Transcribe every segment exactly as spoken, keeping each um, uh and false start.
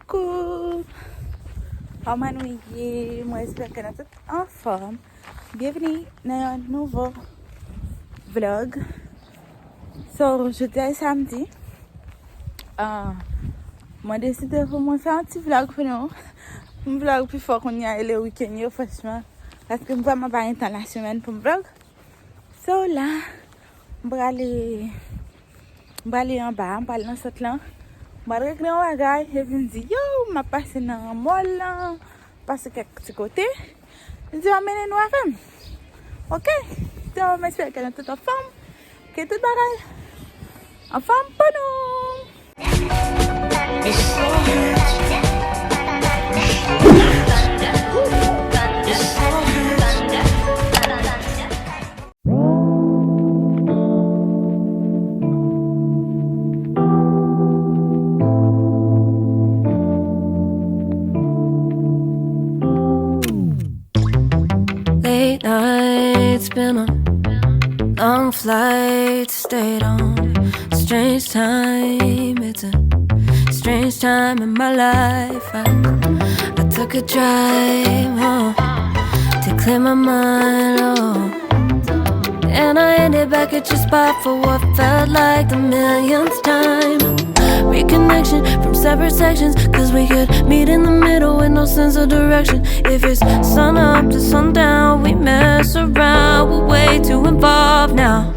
Coucou! Kòman nou ye? Mwen espere ke nou tout anfòm. Byenvini nan yon nouvo vlog. So, jodi a e samdi. Ah, mwen deside pou mwen fè yon ti vlog pou nou. M vlog pi fò kounye a e le wikenn yo, franchman. Paske m vrèman pa gen tan lasemèn pou m vlog. So, la, m prale, m prale anba, m prale nan sant lan. M pral regle yon bagay, epi m di, yo, m ap pase nan mall lan, pase kèk ti kote. M di, m ap mennen nou avè m. Oke? So, m espere ke nou tout anfòm, ke tout bagay anfòm pou nou. Late nights, been on long flights, stayed on strange time. It's a strange time in my life. I, I took a drive home to clear my mind. Oh. And I ended back at your spot for what felt like the millionth time. Reconnection from separate sections, cause we could meet in the middle with no sense of direction. If it's sun up to sundown, we mess around, we're way too involved now.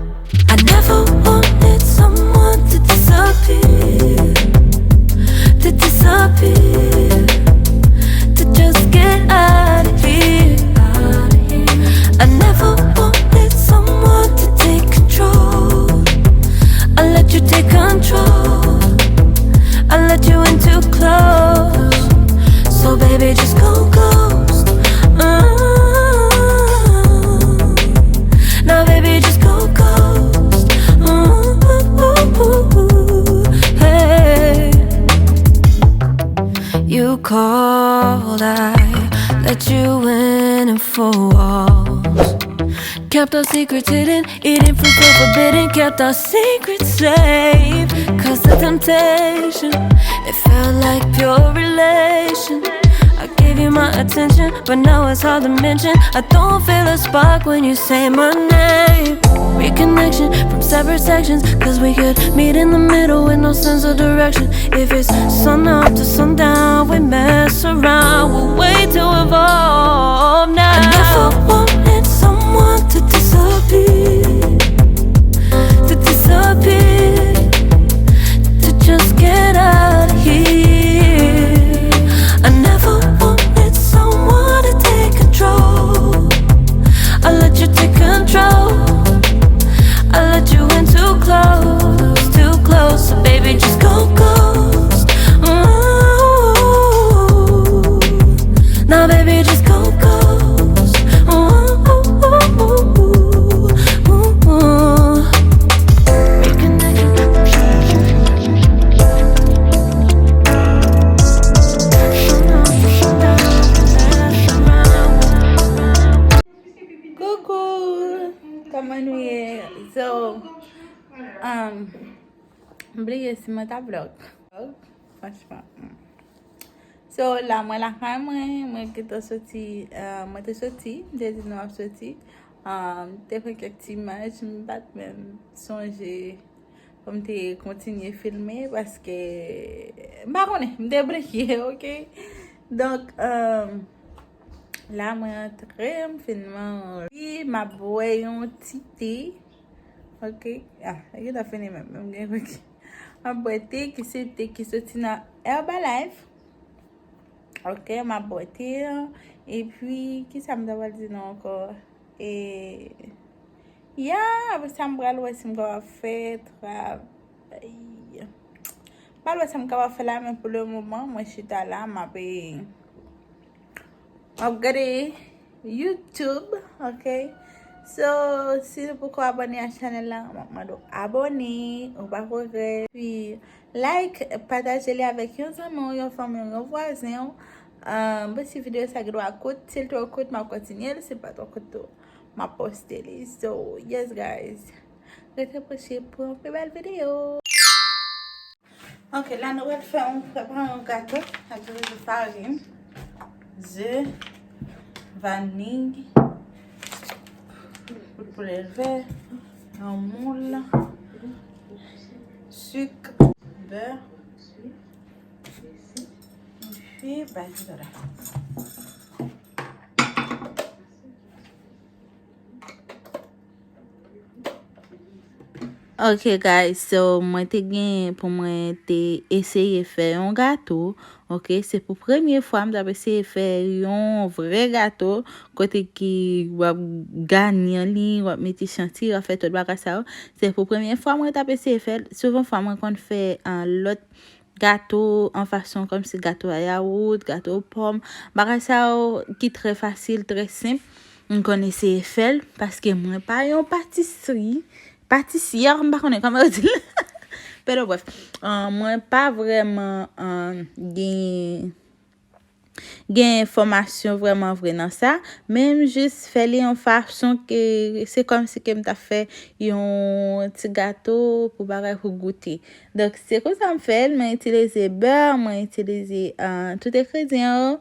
I never wanted someone to disappear, to disappear, to just get out of here. I never wanted someone to take control. I let you take control. I let you in too close. So baby, just go ghost. Mm. Now baby, just go ghost. Mm. Hey. You called, I let you in and four walls. Kept our secrets hidden, eating fruit so forbidden. Kept our secrets safe, cause the temptation, it felt like pure relation. I gave you my attention, but now it's hard to mention. I don't feel a spark when you say my name. Reconnection from separate sections, cause we could meet in the middle with no sense of direction. If it's sun up to sundown, we mess around, we're way too evolved now. I never wanted someone to disappear, to disappear, to just get out of here. I never wanted someone to take control. I let you take control. I let you in too close, too close. So baby, just go ghost. Ooh. Now baby, just go ghost. Ooh. Coucou! Kòman nou ye? So, um, m bliye si mwen ta vlog. Franchman. Mm. So, la mwen lakay mwen, mwen gentan soti, uh, mwen te soti, m te di nou ap soti. Um, m te pran kèk ti imaj, m pa t menm sonje pou m te kontinye filme, paske m pa konnen, m te bliye, oke? Donk, um, la mwen antre, m fin manje, m ap bwè yon ti te. Oke. Ah, li gentan fini menm, menm gen oke. M ap bwè te ki se te ki soti nan Herbalife. Oke, m ap bwè te an. Epi, kisa m ta pral di nou ankò? E, ya, apre sa, m pral wè si m kapab fè travay. M pral wè sa m kapab fè la, men pou le moman, mwen chita la, m ap, e, m ap gade YouTube, oke? So, si nou poko abòne a chanèl la, m ap mande w abòne, ou pa regrèt. Epi, like, pataje li avèk yon zanmi w, yon fanmi w, yon vwazen w. Ah, bon, si videyo sa gen dwa kout, si l twò kout, m ap kontinye l, si l pa twò kout tou, m ap poste li. So, yes, guys. Rete branche pou yon pi bèl videyo. Ok, la nou pral fè yon, prepare yon gato ak diri, farin, ze, vaniy, poud poulèvè, yon moul, sik, bè, epi baking soda. Ok, guys, so mwen te gen pou mwen te eseye fè yon gato. Ok, se pou premye fwa m t ap eseye fè yon vrè gato, kote ki w ap ganyan li, w ap mete chanti, w ap fè tout bagay sa yo. Se pou premye fwa mwen t ap eseye fè l. Souvan fwa mwen konn fè, ah, lòt gato an fason kòmsi gato a yawout, gato pòm. Bagay sa yo ki trè fasil, trè senp. M konn eseye fè l, paske mwen pa yon patisri, patisyè, m pa konnen kòman yo di l. Pero bref, ah, mwen pa vrèman, ah, gen, gen fòmasyon vrèman vre nan sa, men m jis fè li yon fason ke se kòmsi ke m ta fè yon ti gato pou bagay pou goute. Donk, se konsa m fè l, mwen itilize bè, mwen itilize, ah, tout engredyan yo.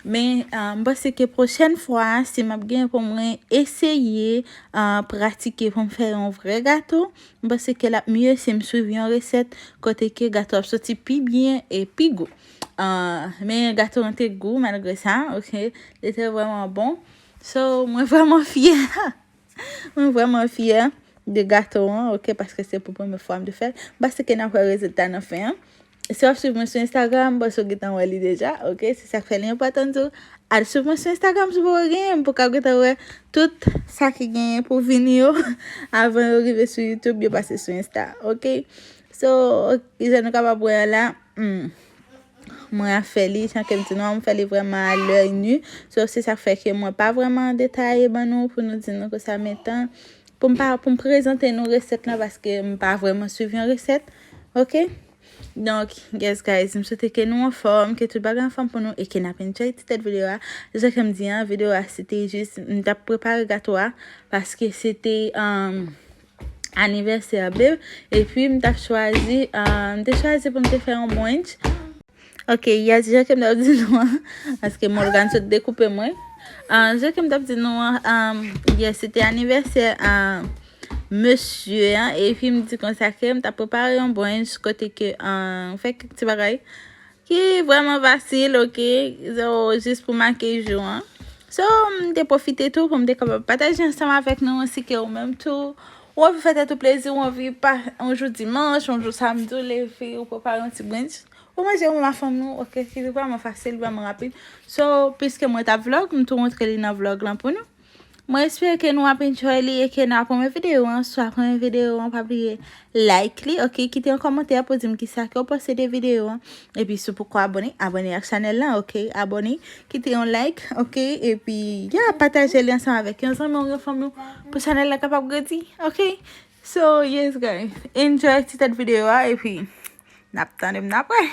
Men, ah, m panse ke pwochèn fwa, si m ap gen pou mwen eseye, ah, pratike pou m fè yon vrè gato, m panse ke l ap mye si m swiv yon resèt kote ke gato ap soti pi byen e pi gou. Ah, men gato an te gou malgre sa, ok? Li te vrèman bon. So, mwen vrèman fyè. Mwen vrèman fyè de gato an, ok, paske se pou premye fwa m te fè l. M panse ke n ap wè rezilta nan fen an. Si w ap swiv mwen sou Instagram, m panse w gentan wè li deja, ok? Se sa k fè li enpòtan di w al swiv mwen sou Instagram si w poko genyen, pou w ka gentan wè tout sa ki genyen pou vini yo avan yo rive sou YouTube, yo pase sou Insta, ok? So, ok, jan nou kapab wè a la, hmm, mwen ap fè li, jan ke m di nou an, m fè li vrèman à l'œil nu. So, se sa k fè ke mwen pa vrèman detaye ban nou pou nou di nou konsa, men tan pou m pa, pou m prezante nou resèt la, paske m pa vrèman swiv yon resèt. Ok? Donk, yes guys, m swete ke nou anfòm, ke tout bagay anfòm pou nou e ke n ap enjoy ti tèt videyo a. Jan ke m di an, videyo a se te jis, m t ap prepare gato a, paske se te, um, anivèsè a, babe. Epi m t ap chwazi, ah, m te chwazi pou m te fè yon brunch. Ok, yes, jan ke m t ap di nou an, paske Morgan sot dekoupe mwen. Ah, jan ke m t ap di nou an, ah, yes, se te anivèsè, ah, mesye an, epi m di konsa ke m t ap prepare yon brunch kote ke, ah, fè kèk ti bagay ki vrèman fasil, ok? So, jis pou make jou an. So, m te pwofite tou pou m te kapab pataje ansanm avèk nou, ansi ke ou menm tou, ou anvi fè tèt ou plezi, ou anvi pa, yon jou dimanch, yon jou samdi, ou leve, ou prepare yon ti brunch, ou manje ou menm ak fanmi w, ok? Ki vrèman fasil, vrèman rapid. So, piske mwen t ap vlog, m tou montre li nan vlog lan pou nou. Mwen espere ke nou ap enjoy li e ke nou ap renmen videyo an. Si w ap renmen videyo an, pa bliye like li, ok? Kite yon kòmantè pou di m kisa ke w panse de videyo an. Epi si w poko abòne, abòne ak chanèl la, ok? Abòne, kite yon like, ok? Epi, ya, pataje li ansanm avèk yon zanmi w, yon fanmi w, pou chanèl la kapab grandi, ok? So, yes, guys. Enjoy ti tèt videyo a, epi n ap tande m nan apre.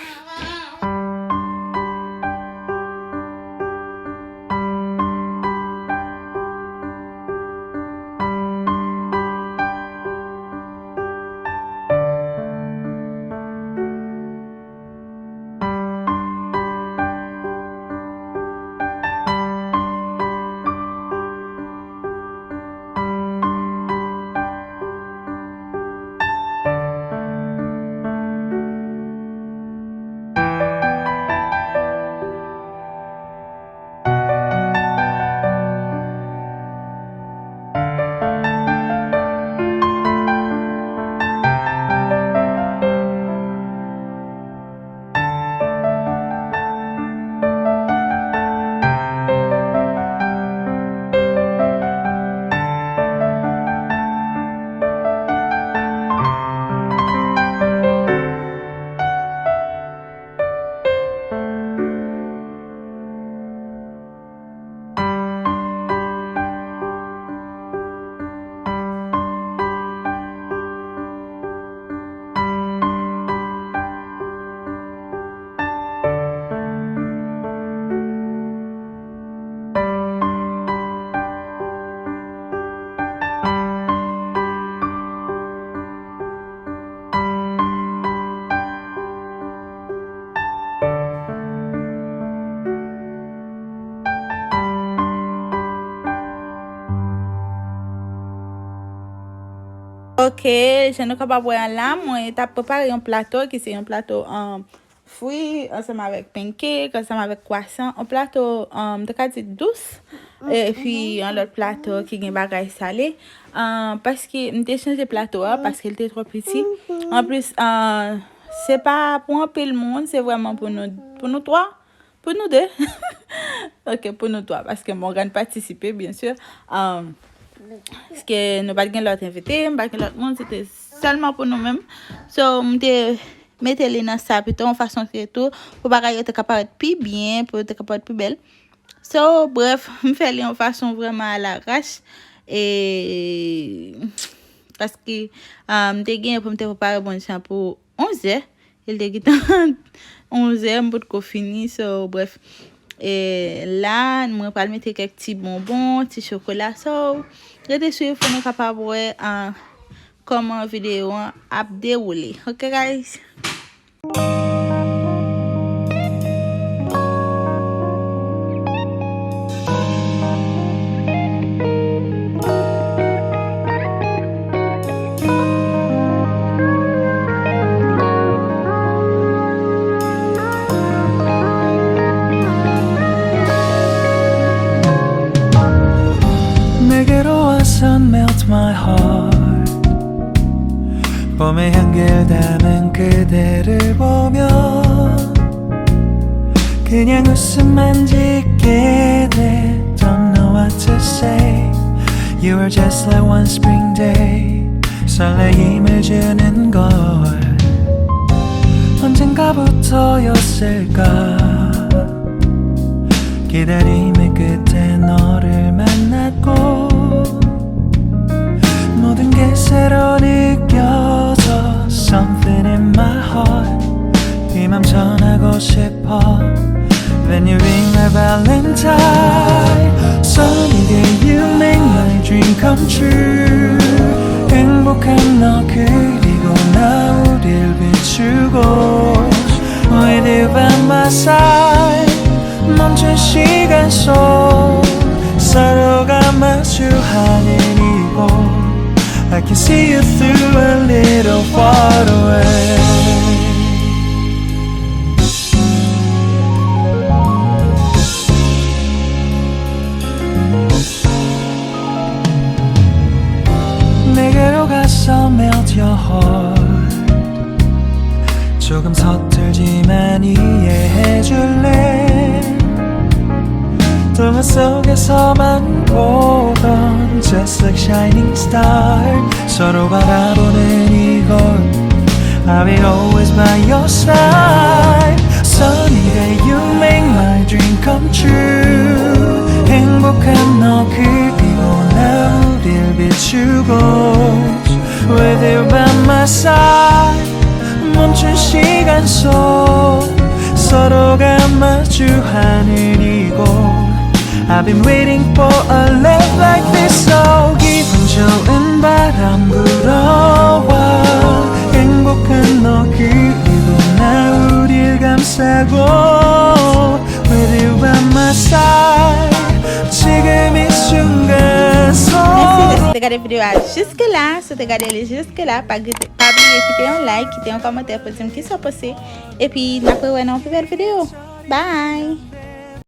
Ok, jan nou kapab wè an la, mwen t ap prepare yon plato ki se yon plato an fwi ansanm avèk pancake, ansanm avèk kwasan, yon plato, um, m te ka di dous, epi yon lòt plato ki gen bagay sale. Um, paske m te chanje plato a, paske l te twò piti. Anplis, uh, se pa pou anpil moun, se vrèman pou nou, pou nou twa. Pou nou de. Ok, pou nou twa, paske Morgan patisipe, byen si. Um, paske nou pa t gen lòt envite, m pa t gen lòt moun, se te sèlman pou nou menm. So, m te mete li nan sa pito, yon fason ke tou, pou bagay yo te ka parèt pi byen, pou yo te ka parèt pi bèl. So, brèf, m fè li yon fason vrèman alarach. E, paske, um, m te gen pou m te prepare bon jan pou onzè. Li te gentan onzè, m potko fini. So, brèf. E la, mwen pral mete kèk ti bonbon, ti chokola. So, rete swiv pou nou kapab wè, ah, kòman videyo an ap dewoule. Ok, guys? 내게로 와서 melt my heart. 봄의 향기를 담은 그대를 보면 그냥 웃음만 짓게 돼. Don't know what to say. You are just like one spring day. 설레임을 주는 걸. 언젠가부터였을까. 기다림의 끝에 너를 만났고 모든 게 새로 느껴져. Something in my heart. 이 맘 전하고 싶어. When you ring my Valentine. Sunny day, you make my dream come true. 행복한 너 그리고 나, 우릴 비추고. With you by my side. 멈춘 시간 속 서로가 마주하는 이곳. I can see you through a little far away. 내게로 가서 melt your heart. 조금 서툴지만 이해해 줄래. 동화 속에서만 보던 just like shining star. 서로 바라보는 이곳. I'll be always by your side. Sunny day, you make my dream come true. 행복한 너 그리고 나, 우릴 비추고. With you by my side. 멈춘 시간 속 서로가 마주하는 이곳. I've been waiting for a love like this. So 기분 좋은 바람 불어와. 행복한 너 그리고 나, 우릴 감싸고. With you by my side. 지금 이 순간 서로. Mèsi si w te gade videyo a jiske la. Si w te gade li jiske la, pa bliye kite yon like, kite yon kòmantè pou di m kisa w panse. Epi n ap rewè nan yon pi bèl videyo. Bye!